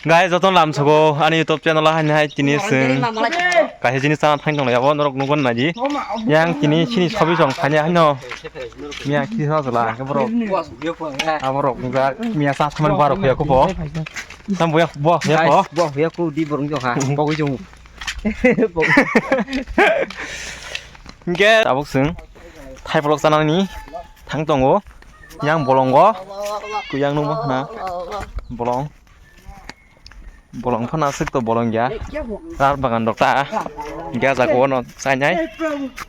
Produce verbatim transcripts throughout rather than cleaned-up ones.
Guys, joto lamsogo ani YouTube channel o haini hai tini swng kaisa jinis chana thang tong laiya, bo norok nukgo naidi. Yang tini chini sobi chong thani haino miya khi sa jala, borok aborok nukjak miya sa thamani borok ya kubo. Tam bo ya bo ya ko. Bo ya ko di borok jong ha. Bo jong. Hingke tabuk swng thai pholok chanani thang tongo. Yang bolongo kuyang nukma khna bolong. Bolong phano aswk to bolong ya. Rar bagan rok ta. Hingke ah jaga o no chainai.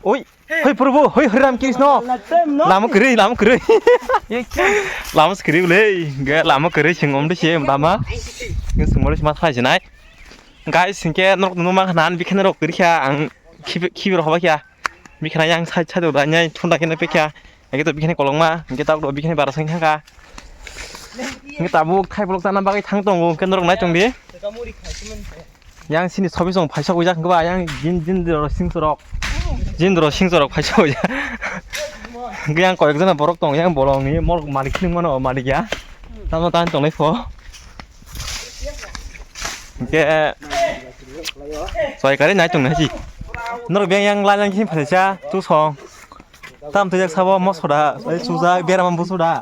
Oi, hoi Prabhu, hoi Hari Ram Krishna. Lama kwrwi, lama kwrwi. Lama se kwrwi le. Hingke lama kwrwi sing om de se lama. Hingke sing mole ma thai sinai. Guys, hingke norok nukma khna bikhe norok kwrwi kha ang khibi khibi rok hobai kha. Bikhe yang side side da nyai thunda khe pekha. Hingke to bikhe kolokma, hingke tabuk bikhe bara sing thangkha. Hingke tabuk thai pholok chana bagwi thang tongo, hingke norok nai tongdi. Yang sini sobi song phaisa ujak hingke ba yang jin jin ro sing sorok. Jin ro sing sorok phaisa ujak. Hingke yang koyek jona borok tong yang bolong ni mol malik ning mano malik ya. Tamo tan tonglai pho. Hingke soi kari nai tong nai si. Norok beng yang lai lang khe phaisa tu song. Tam twijak sabo mo soda, ai sujak berama bo soda.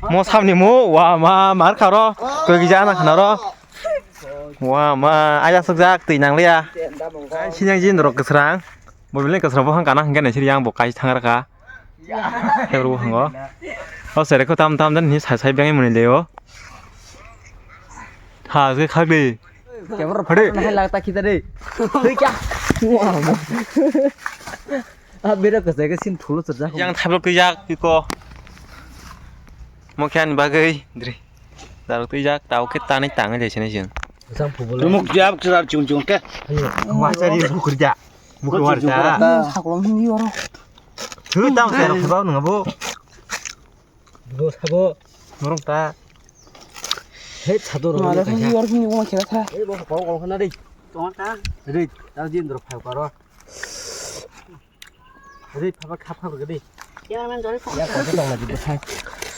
Mo samni mo wa ma mar kharo, koi gija na khanaro. Wa ma aja sukjak twi nang liya. Sinang jin rok kwsrang. Bo bile kwsrang bo hang kana hingke nai siri yang bo kai thang raka. Hebru hango. O sere ko tam tam den ni sai sai beng muni leo. Ha ke khagdi. Camera photo na hai lagta khita de. Hei kya? Wah. Ah, bera kwchai khe sin thulo chwrjak. Yang thaiblo twijak piko. Mokhe ani bagwi dri. Darok twijak tao khe tanwi tangwi lai sinai chwng. Tumuk jab chwrap chung chung khe. Machari bukhri da. Bukhri war da. Saklom hini oro. Thu tam sai rok ba nang bo. Bo sabo. Norok ta. Hei chado ro. Mala ni ko kaisa. Ni oro hini ko ma khela tha. Hei bo ko ko na dei. Tong ta. Dei, ta jin ro phai karo. Ri phaba kha phaba gede. Chairman jori focus. Ya, kha tong la di bwthai.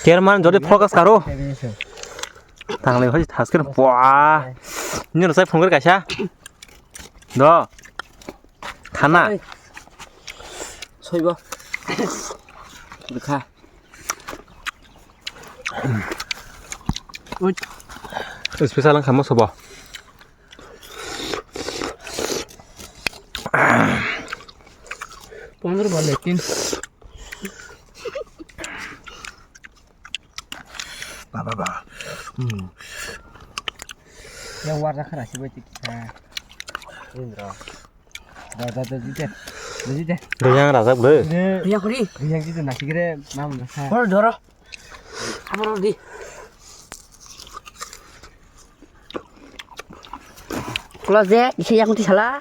Chairman jori focus karo. Tanglai hoi thaskir pwa. Nini rosai phunggir kaisa. Do. Khana. Soibo. Bwkha. Ui. Special ang khamo sobo. Pondro ba lekin. Ba, ba, ba. Hmm. Yang warna kena sih, baik kita. Indra. Da, da, da, jite. Da, jite. Riyang rajak bwle. Riyang kuri. Riyang jite nasi kere, mam rasa. Hor doro. Amar di. Kula je, ise yang ti sala.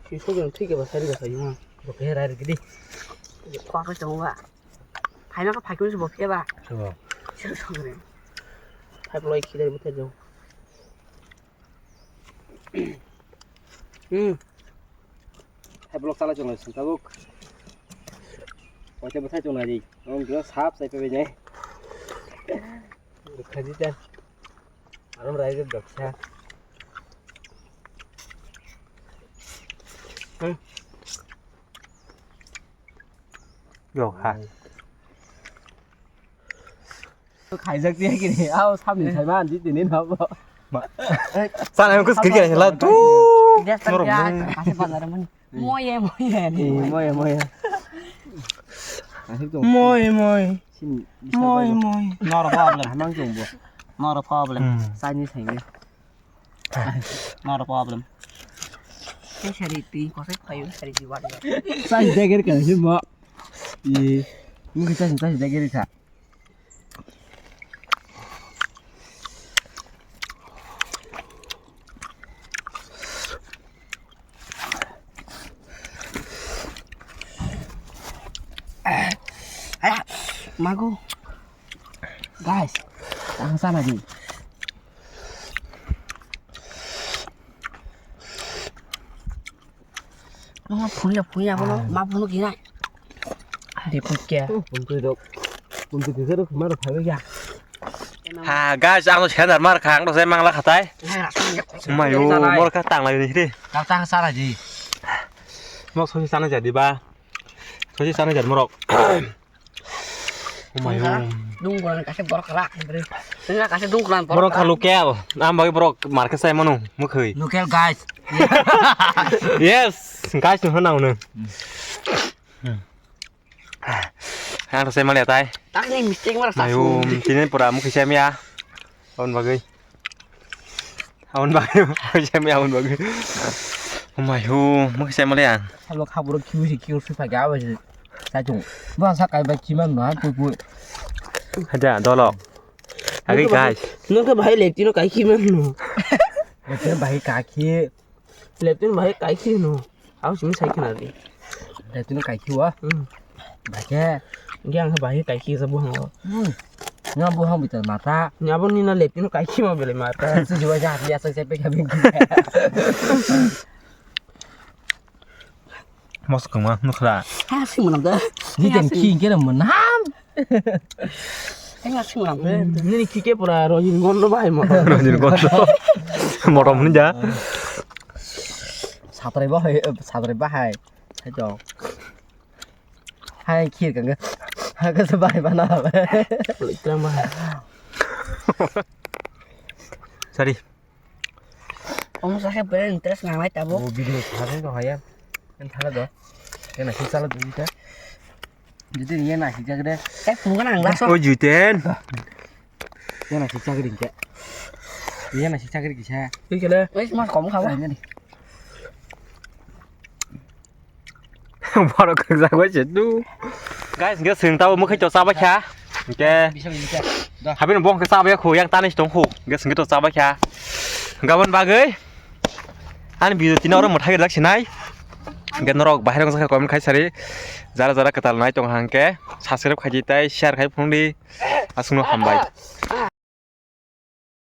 Ki so jong thik ba sari ba sayu ma. Bo ke rai gidi. Kwa ka chong ba. Phai ma ka phai ko bo ke ba. So. So so re. Phai ploi khidai buthe jong. Hmm. Hai block chala chonglai sung tabuk. Waisa bwthai chonglai di. Ang gila sap sai pe bejai. Bwthai di ta. Aram rai ge doksa. Hmm. Yok ha. Khaijak tiya kini, ao samni saima anji tini na bo. Sana yang kus kiri kiri la tu. Norok mung. Moye, moye. Moye, moye. Moye, moye. Moye, moye. Noro problem. Hamang jong bo. Noro problem. Hmm. Saini saini. Noro problem. Sari ti kosek payu sari di wadi. Sai jager kan sih mo. I. Mungkin sai sai jager sa. Aya, mago. Guys, ang sana di. Phunla phunla bono ma bono gina. Hari pukya. Pun tu dok. Pun tu gero kemar phai ya. Ha, guys, ang to sendar mar kha, ang to se mangla khatai. Mayo, mor kha tang lai ni ri. Kata sana di. Mok sosi sana jadi ba. Sosi sana jadi morok. Mayo. Dungkulan kasih borok rak. Tengah kasih dungkulan borok. Borok kha local. Am bagi borok market sai manu, mukhai. Local, guys. Yes, guys, no na unu. Ang to sai mali atai. Tak ni mistake mar. Mayo, tini pura mukhi sai mia. Abon bagwi. Abon bagwi, mukhi sai mia abon bagwi. Mayo, mukhi sai mali ang. Salo khaburo khiu si khiu si phai ga ba si. Sai chung. Ba sa kai ba khiman no ha pui pui. Haja dolok. Agi guys. Nung ke bahai leptino kai khiman no. Leptino bahai kakhi. Leptin bahai kaikhi no. Au simi sai khna di. Leptin kaikhi wa. Hmm. Bahai. Yang bahai kaikhi sa buhang. Hmm. Nga buhang bitar mata. Nya bo ni na leptin kaikhi ma bele mata. Su juwa ja ya sa sepe ka bin. Mos kang ma nukhla. Ha si manam da. Ni den ki ke manam. Enga sing lam de. Nini kike pura Rajinigondo bahai mo. Rajinigondo. Motom ni ja. Satrai bahai, satrai bahai. Hai to. Hai khir kang. Ha ka se bahai bana. Ikram bahai. Sorry. Omo sakhe bere interest nangnai tabuk. O video thangwi tong haya. Ang thala do. Kena sing chala do ita. Jiten ye na sijak de. Tei phunukgana ang last o. O Jiten. Ye na sijak de ke. Ye na sijak de kisa. Oi kele. Oi mas kom khawa. Borok khakjak bai se tu. Guys, hingke chwng tabuk mwkhai to chabai kha. Hingke bisa bisa. Da. Habini bo hingke chabai khu yang tani tong khu. Hingke chwng to chabai kha. Gabon bagwi. Ani video tini oro mwthai rijak sinai. Hingke norok bahai rok comment khai sari. Jara jara kwtal nai tong hangke subscribe khai di tai share khai phung di. Aswkno hambai.